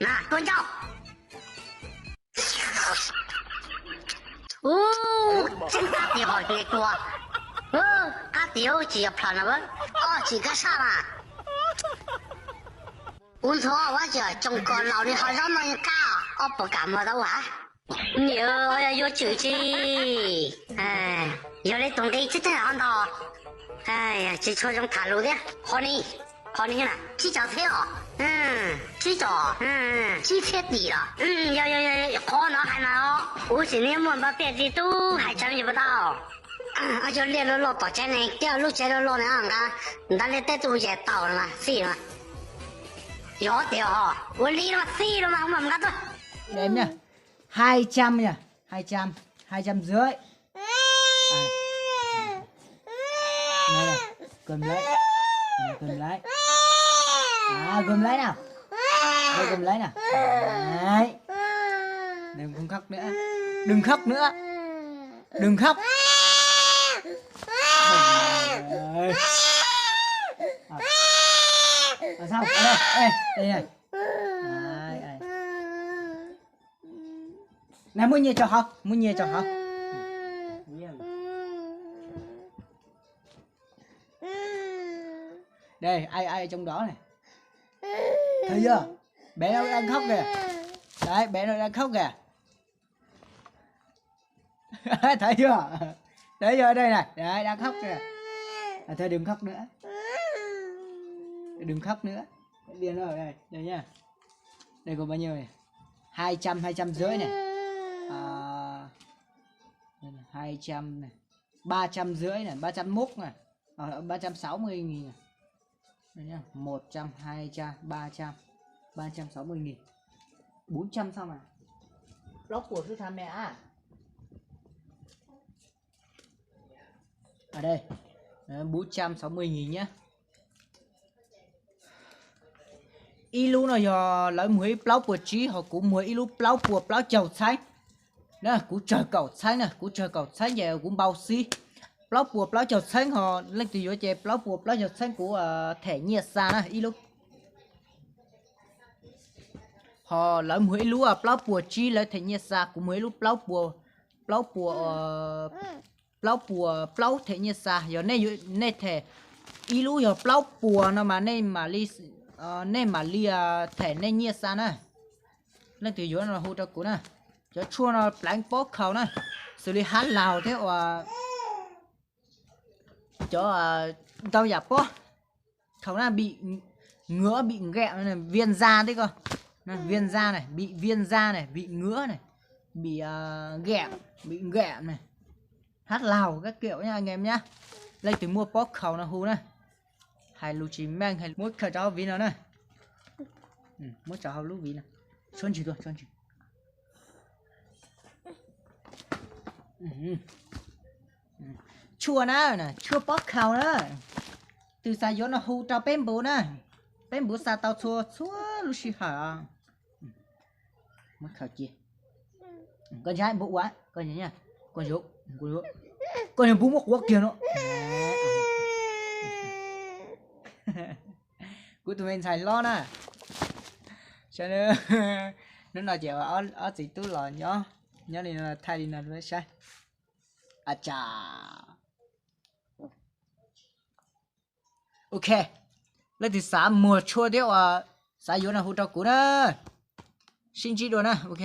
Mas koj ncauj. Ub, tseeb qab tias hom tus, qab tias tsis yog plhom no, koj tsis kaj saj mas. Kuv ntxhua ua cas tsoom kos laus li ho zaub no yeej kaj, ob puas kam muag tau ua. Niam, yuav tsum tsis, yog li tus nqi tseeb tseeb ho ntau, tsis tshua zoo tham lus thiab. Qhov ni, qhov ni na tsib caug thiab os. Tsib caug, tsib txhiab tim los. Yog, yog, yog, qhov no hais mas os, kuv tsis niaj muaj npab piaj tib tug hais tseeb yuav puas tau. Ob cov liaj loj loj tom tsev ne, thiab lub tsev loj loj ne, nqa, nqa liaj teb tuaj ces tau no mas xij no. Yog tias ua li no mas xij no mas ua mas nqa tuaj. Hai trăm nha, hai trăm, hai trăm rưỡi. Này, này, gom lấy. Này, gom lấy. À, gom lấy nào. Đây, gom lấy nào. Đấy. Đừng khóc nữa. Đừng khóc nữa. Đừng khóc. Đấy. À. À, sao? Ở đây. Ê, đây này. Đấy, đây. Này, muab nyiaj tso hauv, muab nyiaj tso hauv. Đây, ai, ai trong đó này. Thấy chưa? Bé nó đang khóc kìa. Đấy, bé nó đang khóc kìa. Thấy chưa? Thấy chưa? Đây này, đấy, đang khóc kìa. À, thôi đừng khóc nữa. Đừng khóc nữa. Điền vào đây, đây nha. Đây có bao nhiêu này? Hai trăm, hai trăm rưỡi này. À, hai trăm này. Ba trăm rưỡi này, ba trăm mốt này. À, ba trăm sáu mươi nghìn này. Đây nhá. Một trăm, hai trăm, ba trăm, ba trăm sáu mươi nghìn. Bốn trăm sao mà? Lóc của sư tham mẹ à? Ở đây. Đấy, bốn trăm sáu mươi nghìn nhá. Ib lub no yog lawv muag ib plaub puas tsib, ho kuv muag ib lub plaub puas plaub caug txheeb. Na, kuv tsawg kaum txheeb na, kuv tsawg kaum txheeb ces kuv npau xib. Plaub puas plaub caug txheeb ho leej twg yuav ces plaub puas plaub caug txheeb kuv them nyiaj xa na ib lub. Ho lawv muag ib lub plaub puas tsib lawv them nyiaj xa, kuv muag ib lub plaub puas, plaub puas, plaub puas plaub them nyiaj xa. Yog nej, nej them ib lub yog plaub puas no mas nej mam li, nej mam li them nej nyiaj xa na. Leej twg yuav no hu rau kuv na. Cov tshuaj no pleev pob khaus na, xws li hab laug thiab uas cov ntau yam pob khaus na, bị ngứa, bị nghẹn, viêm da thiab ko. Viêm da này, bị viêm da này, bị ngứa này, bị nghẹn, bị nghẹn này. Hab laug các kiểu nha anh em nhá. Leej twg muaj pob khaus no hu na. Hais lus tsis meej, muab khaws rau hauv viv no na. Muab rau hauv lub viv no. Tso ntsis tuaj, tso ntsis. Tshuaj na, tshuaj pob khaus na. Tus xav yuav no hu rau peb npuv na. Peb npuv xa tau txhua txhua lub sij hawm. Muab khaws cia. Koj ntshai npuv ua, koj, koj, koj npuv muab quav kiag no. Kuv tus me ntxhais hlob na. Hnub no ces ob txiv tub los nyob, nyob li no thaij li no rau saib. Acha. Ok, leej twg xav muag tshuaj thiab uas xav yuav no hu rau kuv na. Sib ntsib dua na, ok.